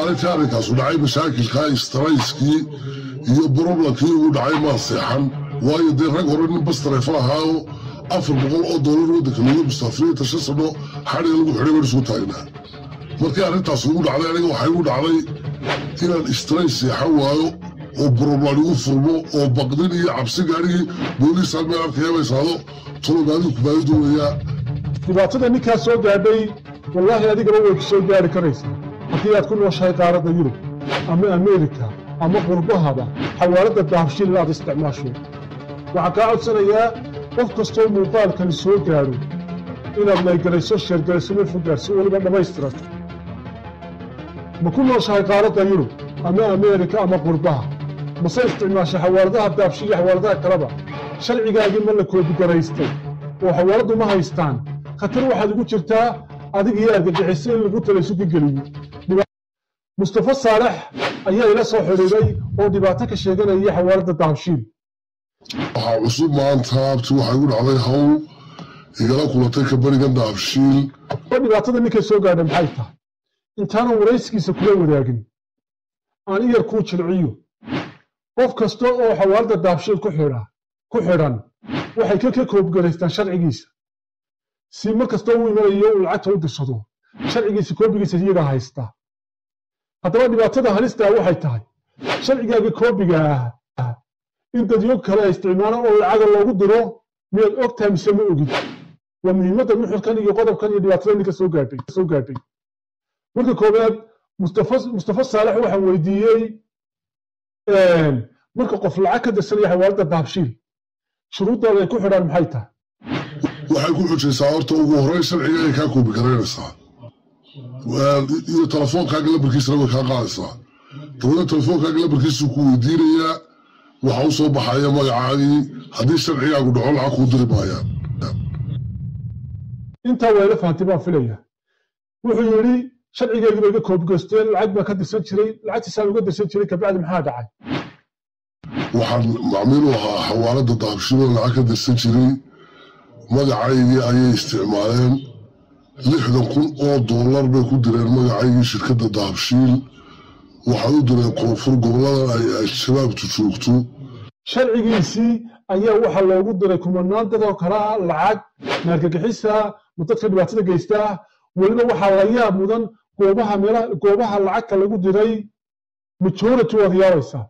Maalintii arrinkaasu dhacay, mashaakilkaa, stresskii iyo problemkii ugu dhacay, maa seexan, waayo dee rag hore nin bas tareefo ahaayo $400 waddanka looga musaafiriyo 5 sano xadhiga lagu xidhay baan isugu taagnaa. Markii arrintaas ugu dhacday aniga, waxay igu dhacday inaan stress seexan waayo oo problem igu furmo oo baqdin iyo cabsi, gaarigii booliisaan meel arkaya ba israado tologaadigu kubaadi doonayaa. Dhibaatada ninkaa soo gaadhay, wallaahi adigaba way ku soo gaari karaysaa haddii aad ku nooshahay qaaradda Yurub ama Ameerika ama qurbahaba xawaaladda Dahabshiil aad isticmaasho. Waxaan kaa codsanayaa, qof kastoo muuqaalkani soo gaadho, inaad like garayso, share garayso, meel fog gaarso, weliba dhammaystirato. Ma ku nooshahay qaaradda Yurub ama Ameerika ama qurbaha? Mase isticmaasha xawaaladaha Dahabshiil iyo xawaaladaha kaleba? Sharcigaagii ma la koobigaraystay oo xawaaladdu ma haystaan? Khatar waxaad ugu jirtaa adig iyo argagixiso in lagu talaysu ka geliyo. Mustafa Saalex ayaa ila soo xidhiidhay oo dhibaato ka sheeganaya xawaaladda Dahabshiil. Waxaa cusub maanta, abti, waxay igu dhacday hawl igala kulantay kambanigan Dahabshiil. Oo dhibaatada ninkay soo gaadha maxay tahay? Intaanan waraysigiisa kula wadaagin, aan iyar kuu jilciyo. Qof kasta oo xawaaladda Dahabshiil ku xidhan waxay ka koobgaraystaan sharcigiisa, si mar kasta uu imanayo uu lacagta u dirsado, sharcigiisa koobigiisa iyagaa haysta. Haddaba dhibaatada halistaa waxay tahay sharcigaaga koobiga ah in dadyo kale ay isticmaalaan oo lacaga loogu diro. Miyaad og tahay mise ma ogid? Waa muhiimadda nuxurkan iyo qodobkan iyo dhibaatada ninka soo gaadhay. Marka koowaad, Mustafa Saalex waxaan weydiiyey, marka qof lacag ka dirsanaya xawaaladda Dahabshiil, shuruuddooda ay ku xidhaan maxay tahay? Waxay ku xujaysaa horta ugu horreyn sharciga ay kaa koobi garaynaysaa iyo telefoonkaaga lambarkiisana way kaa qaadaysaa. Dabadeed telefoonkaaga lambarkiisuu ku weydiinayaa, waxa u soo baxaya magacaagii. Haddii sharcigaagu dhaco, lacag kuu diri maayaan. Intaa waa ila fahantay baan filaya. Wuxuu yidhi sharcigeygii bay iga koobgoysteen, lacag baan ka dirsan jiray, lacagtiisaan uga dirsan jiray. Kabacdi maxaa dhacay? Waxaan macmiil u ahaa xawaaladda Dahabshiil oo lacag ka dirsan jiray. Magacaygii ayay isticmaaleen, $60,000 bay ku direen magacaygii shirkadda Dahabshiil. Waxay u direen koonfur, goboladan ay Al-Shabaabtu joogto. Sharcigiisii ayaa waxaa loogu diray kumanaan dad oo kale ah lacag maargagixisa ma dadka dhibaatada geystaa. Weliba waxaa la yaab mudan goobaha, meelaha, goobaha lacagta lagu diray majority waad yaabaysaa.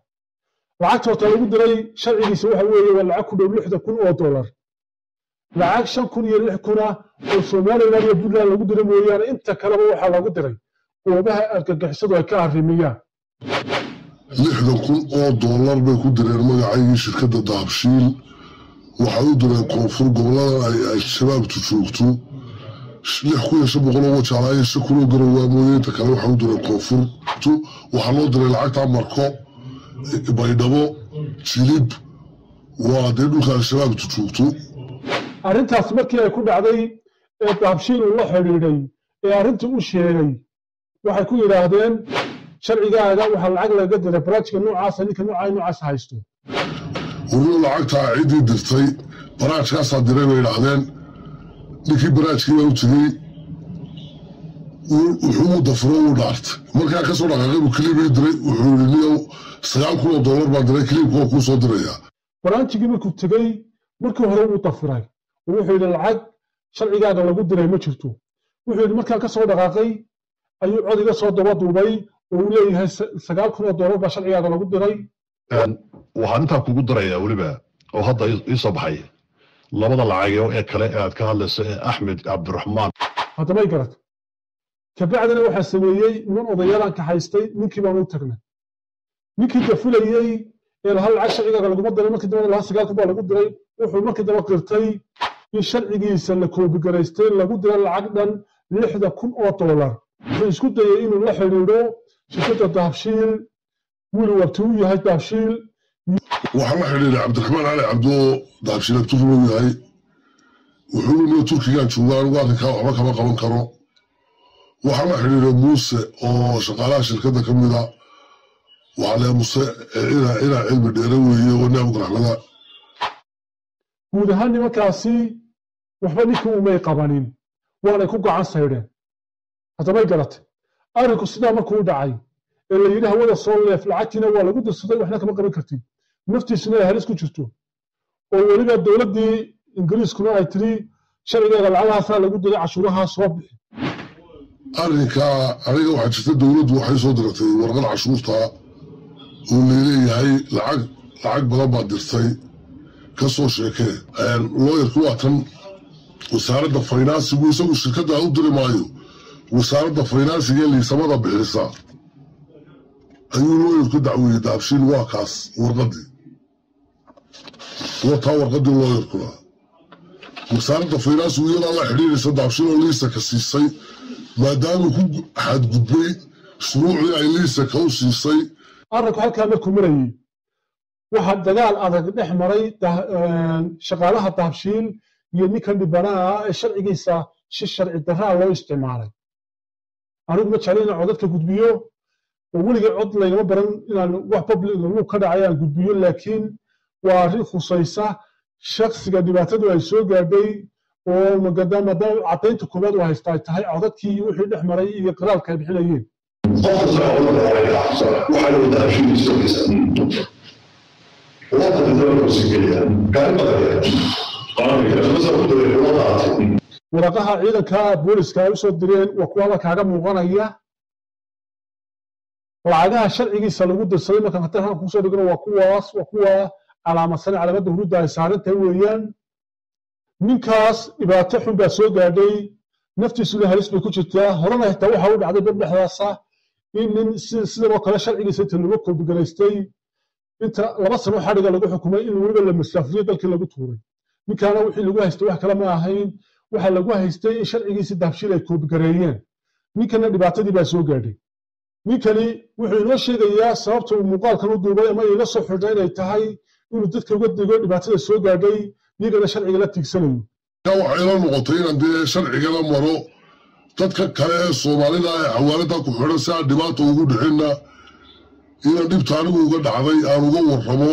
Lacagta horta lagu diray sharcigiisa waxa weeye waa lacag ku dhow $60,000. Lacag 5,000 iyo 6,000 oo Somaliland iyo Puntland lagu diray mooyaane, inta kaleba waxaa lagu diray goobaha argagixisadu ay ka arrimiyaan. $60,000 bay ku direen magacaygii shirkadda Dahabshiil. Waxay u direen koonfur, goboladan ay Al-Shabaabtu joogto. 6,500 oo Wajaalaayo, 5,000 oo Garowaa mooye, inta kale waxay u direen koonfur. Waxaa loo diray lacagta Marko, Baydhabo, Jilib, waa dee dhulka Al-Shabaabtu joogto. Arrintaas markii ay ku dhacday ee Dahabshiil uu la xidhiidhay ee arrintii u sheegay, waxay ku yidhaahdeen sharcigaaga waxaa lacag lagaga diray branchka noocaasa, ninka noocaa noocaasa haysto. Weliba lacagtaa ciddii dirtay branchkaasaa diray bay idhaahdeen. Ninkii branchkii baa u tegey, wuxuu u dafuro, uu dhaartay. Markaa kasoo dhaqaaqay buu clip ii diray. Wuxuu yidhi, niyow, $9,000 baan diray, clipka waa kuu soo dirayaa. Branchigii markuu tegey, markii hore wuu dafiray oo wuxuu yidhi lacag sharcigaaga lagu diray ma jirto. Wuxuu yidhi markaan ka soo dhaqaaqay ayuu cod iga soo daba duubay oo uu leeyahay $9,000 baa sharcigaaga lagu diray. Waxaan intaa kugu darayaa weliba oo hadda ii soo baxay labada lacago ee kale ee aad ka hadlayso ee Axmed Cabdiraxmaan. Haddamay garat. Kabacdina waxaa sameeyey niman odayaalaan kaxaystay, ninkii baan u tagnay, ninkii dafilayey ee lahaa lacag sharcigaaga laguma diray. Markii dambe lahaa 9,000 baa lagu diray. Wuxuu markii dambe qirtay in sharcigiisa la koobigaraystay, lagu diray lacag dhan $60,000. Wuxuu isku dayey inuu la xidhiidho shirkadda Dahabshiil, wiil uu abti u yahay Dahabshiil. Waxaan la xidhiidhay Cabdiraxmaan Cali Cabdi oo Dahabshiil abti u yahay. Wuxuu niyo Turkigaan joogaa, anigu arrinkaa waxba kama qaban karo. Waxaan la xidhiidhay Muuse oo shaqaalaha shirkadda ka mid a. Waxaa leeyahay Muuse inaa cilmi dheere weeye oo naabug raxmada. Guud ahaan nimankaasi waxba ninkii umay qabanin, waanay ku gacan saydheen. Haddamay garatay arrinku sidaa markuu u dhacay Ee la yidhi hawada soo leef, lacagtiina waa lagu dirsaday, waxna kama qaban kartid, naftiisuna ay halis ku jirto, oo weliba dowladdii Ingiriiskuna ay tiri sharcigeeda lacagahaasaa lagu diray, cashuurahaa soo bixi. Arrinka aniga waxaa jirta, dowladdu waxay soo diratay warqad cashuurta oo laleeyahay lacag badan baa dirtay, ka soo sheekee. Looyarku waa tan wasaaradda faynaansigu, isagu shirkadda u diri maayo, wasaaradda faynaansiga ee liisamada bixisa ayuu looyarku dacweeyey Dahabshiil. Waa kaas warqaddii, waa taa warqaddii looyarkuna. Wasaaradda faynaansigu iyadaa la xidhiiraysa Dahabshiil oo liisanka siisay, maadaama ku xadgudbay shuruucdii ay liisanka u siisay. Arrinku halkaa markuu marayey, waxaa dagaal adag dhex maray shaqaalaha Dahabshiil iyo ninkan dhibanaha ah ee sharcigiisa si sharci darraa loo isticmaalay. Anigu ma jeclay inaan codadka gudbiyo, oo weligay cod laygama baran inaan wax public lagu ka dhacay aan gudbiyo, laakiin waa arrin khusaysa shaksiga dhibaatadu ay soo gaadhay, oo maadaama caddaynta koowaad uu haysta ay tahay codadkii iyo wixii dhex maray iyo qiraalka ay bixinayeen. Qof kasta waxaa la Dahabshiil sokisa wadanka dalka sii geliya gaari badan. Waraqaha ciidanka booliska ay usoo direen waa kuwa halka kaaga muuqanaya. Lacagaha sharcigiisa lagu dirsaday markaan khatar halka kusoo dhigno waa kuwaas, waa kuwa calaamadsan, calaamadda huruudda ay saarantahay weeyaan. Ninkaas dhibaato xun baa soo gaadhay, naftiisuna halis bay ku jirtaa. Horena xitaa waxa u dhacday dad dhexdaasa in nin sidan oo kale sharcigiisa inta lagu koobigaraystay, inta 2 sano xadhiga lagu xukumay, in weliba la masaafuriyey, dalkii lagu tuuray. Ninkaana wixii lagu haystay wax kale ma ahayn, waxaa lagu haystay in sharcigiisi Dahabshiil ay koobigareeyeen. Ninkana dhibaatadii baa soo gaadhay. Ninkani wuxuu inoo sheegayaa sababta uu muuqaalkan u duubay ama ila soo xidhay inay tahay inuu dadka uga digo dhibaatada soo gaadhay, iyagana sharciga la tiigsanayo. Waxay ila noqotay inaan dee sharcigana maro, dadka kale ee Soomaalida ee xawaalada ku xidhan si aan dhibaata ugu dhixinna, inaan dhibta anigu uga dhacday aan uga warramo,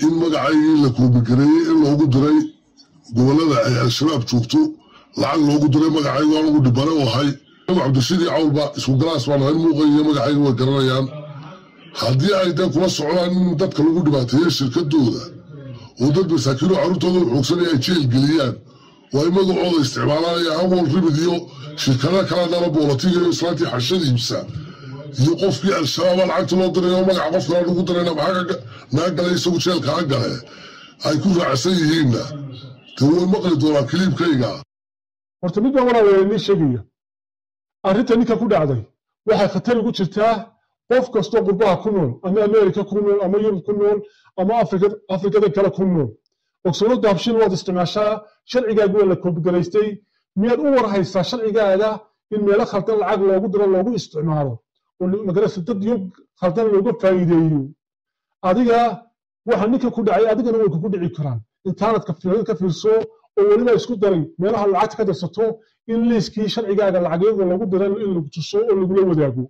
in magacaygii la koobigareeyey, in loogu diray gobollada ay Al-Shabaab joogto lacag loogu diray magacaygu, anigu dhibane u ahay. Cabdishidii Cawlba isku galaas baan ahay, muuqayo magacayga way garanayaan. Haddii ay dee kula socdaan in dadka lagu dhibaateeyo shirkadooda, oo dad masaakiino carruurtooda u xoogsanaya ay jeel geliyaan, oo ay magacooda isticmaalaan Hawol Rimid iyo shirkada kale, dana boolatiga iyo islaantii xashada iibsa iyo qofkii Al-Shabaaba lacagta loo dirayo, magaca qof kale lagu dirayna, maxaa naa galay? Isagu jeelka ha gale ay ku raacsan yihiinna dee way maqli doonaan kiliibkayga. Horta mid baan walaalayaal inii sheegaya: arrinta ninka ku dhacday waxay khatar ugu jirtaa qof kastoo qurbaha ku nool, ama Ameerika ku nool, ama Yurub ku nool, ama Afrika, Afrikada kale ku nool. Ogsoono, Dahabshiil waad isticmaashaa, sharcigaagu waa la koobigaraystay. Miyaad u warhaysaa sharcigaaga in meelo khaldan lacag loogu diro, loogu isticmaalo, oo magarasa dad yog khaldan looga faa'iideeyo? Adiga waxa ninka ku dhacay adigana way kugu dhici karaan. Intaanad ka fiirso, oo weliba isku daray meelaha lacagta ka dirsato in liiskii sharcigaaga lacagyada lagu diray in lagu tuso oo lagula wadaago.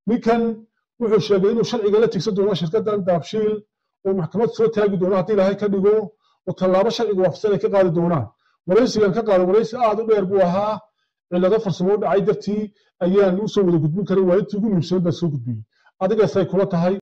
Ninkan wuxuu sheegay inuu sharciga la tigsan doono shirkaddan Dahabshiil, oo maxkamad soo taagi doono haddii Ilaahay ka dhigo, oo tallaabo sharciga waafaqsan ay ka qaadi doonaan. Waraysigan ka qaada waraysi aad u dheer buu ahaa, cillado farsamo u dhacay dartii ayaan usoo wada gudbin karin. Waa intii ugu muhiimsan baan soo gudbiyey. Adigasay kula tahay?